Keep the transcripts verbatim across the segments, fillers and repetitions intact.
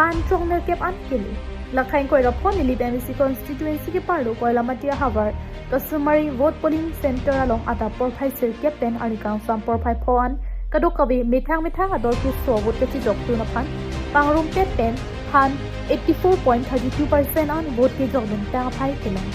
an chongnerkep an kele. Lakhai ingkoi ra pho Nilip M A C constituency keparlo Koilamati ahavar Kasumari vote polling center along adap porphai sirkep pen arni kangsam porphai pho an kadokave methang methang ador keso vote kachijokdun aphan pangrumpet pen han eighty-four point thirty-two percent an vote kejokdun tang aphai kelang.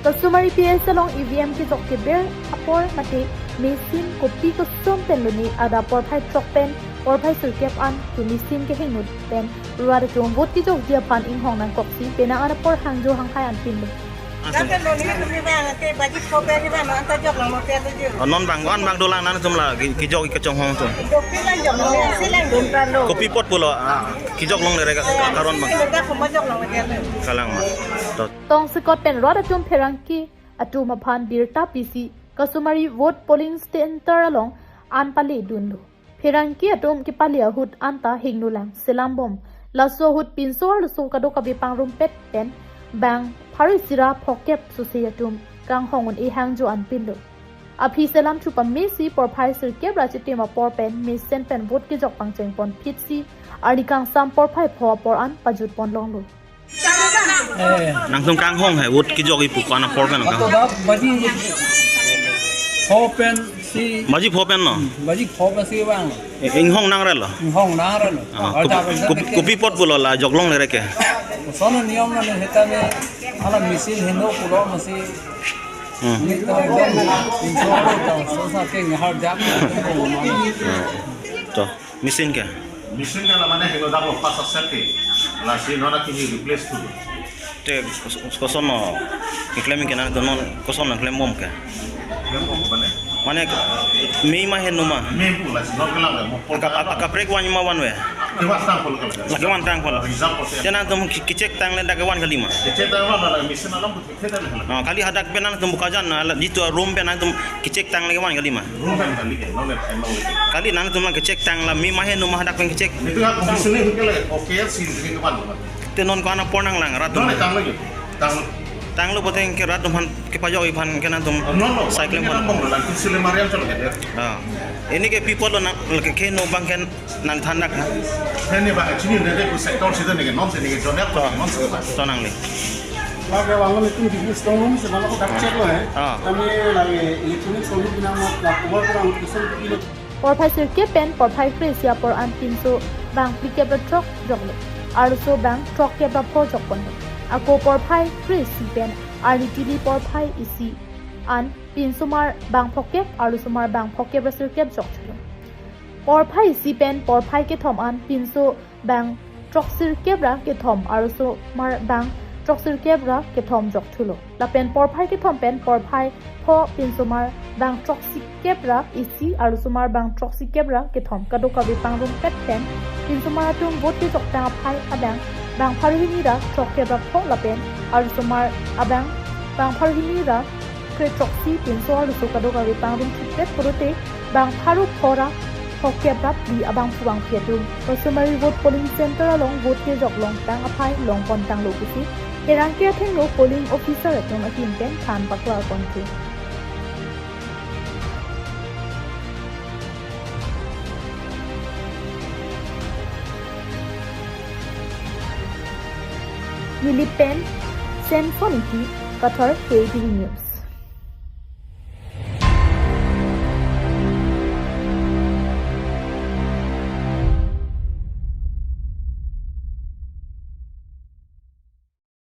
Kasumari P S along E V M kejok keber apor mate machine kopi koson pen lone adap porphai throk pen porphai sirkep an ke machine kehingno pen rat atum vote kejokji aphan inghong nangkoksi penang an apor hangjo hangkhai an pinlo. Lapen lo ni kami bang ke baji pho bang ke bang anta jok lang mo pe tu ju. Oh, non bang, wan bang dolang nangtum la ki, kejok kachonghong atum. Jok pi lang jok lang, si lang dun ta lo. Kopi apot pulo, ah, kejok longle re ka, ka, karon bang. Lo ta ko ma jok lang mo pe tu. Kalang ma. To. Tongsekot pen rat atum pherangke atum aphan birta pisi Kasumari vote polling center along an pale dunlo. Pherangke atum kepale ahut anta hingno lang selam bom. Laso ahut pinso arloso kadokave pangrumpet pen bang pharo isi ra phokep sose atum kanghong un-e hangjo an pinlo. Aphi selam thu pamesi porphai sirkep ra chitim apor pen mesen pen vote kejok pangcheng pon phitsi arni kangsam porphai pho apor an pajut pon longlo. Eh, nangtum kanghong he vote kejok ipu ko-an apor pen ato nangkanghong? Dak baji pho pen si. Baji pho pen no? Hmm, baji pho pen si bang. Eh, inghong nang relo? Inghong nang relo. Ah, ada kopi, kopi, kopi apot pulo la jok longle re ke? Sono niyom na ne heta ne ala machine hingno pulo masi. Hmm. Ni to ekdom insur to sosa ke ngahar jak. To. Machine ke? Machine ke la mane hingno dak lo pas aset ke. Lasi non akimi replace tu. Te kos-, koson no keklem ke nangtum non koson nangklem bom ke? Klem bom mane? Mane mei ma heno ma? Mei pu lasi non kelang mo. Aka, aka, kaprek van ma vanve? Kevan tang pol kelang. La kevan tang pol. Reserve pol. Te nangtum ke-, kechek tang le dak kevan kali ma? Kechek tang van la machine alam. Ah, kali hadak pen nangtum Bokajan, ah, la, jitu room pen nangtum kechek tang le kevan kali ma? Room pen kali ke, non le, non le. Kali nangtum nang kechek tang la mei ma heno ma hadak pen kechek. Itu ya, kondisi ni ke le, okay, si ni ke pan. Te non ko-an apor nanglang rat. Non le tang lagi. Tang. Tanglo pote ke rat atum aphan kepajok aphan ke nangtum. No, no. Cycling aphan. Bong la, tu sile Mariam chalo ke dia. Ah. Ini ke people lo na, ke, ke no bang ke nangthan dak ha? Heni ba, chini de de ku sector sida ne ke non se ne ke joner ko non se ba. To nangli. Lake bang nelitum di strong room si bang ko dak check lo he. Ah. Kami lagi electronic solution na mo la cover kurang kusum kilo. Porphai sirkep pen porphai kre-isi apor an pinso bang phlikep ra throk joklo. Arloso bang throkkep ra pho jok ponlo. Ako porphai kre-isi pen arni tili porphai isi an pinsomar bang phokep, arlosomar bang phokep ra sirkep jok thulo. Porphai isi pen porphai kethom an pinso bang throksirkep ra kethom, arlosomar bang throksirkep ra kethom jok thulo. Lapen porphai kethom pen porphai pho pinsomar bang throksikep ra isi, arlosomar bang throksikep ra kethom, kadokave pangrumpet pen pinsomar atum vote kejok tang aphai abang bang pharo hini ra throkkep ra pho lapen arlosomar abang bang pharo hini ra kre throksi pinso arloso kadokave pangrum thipet pulote bang pharo pho ra phokep ra phli abangphu bangphi atum Kasumari vote polling center along vote kejok long tang aphai long pon tanglo pusi pherangke athengno polling officer atum ahin pen than paklar pon thu. Nilip pen Samson Ingti, Kathar, K A T V News.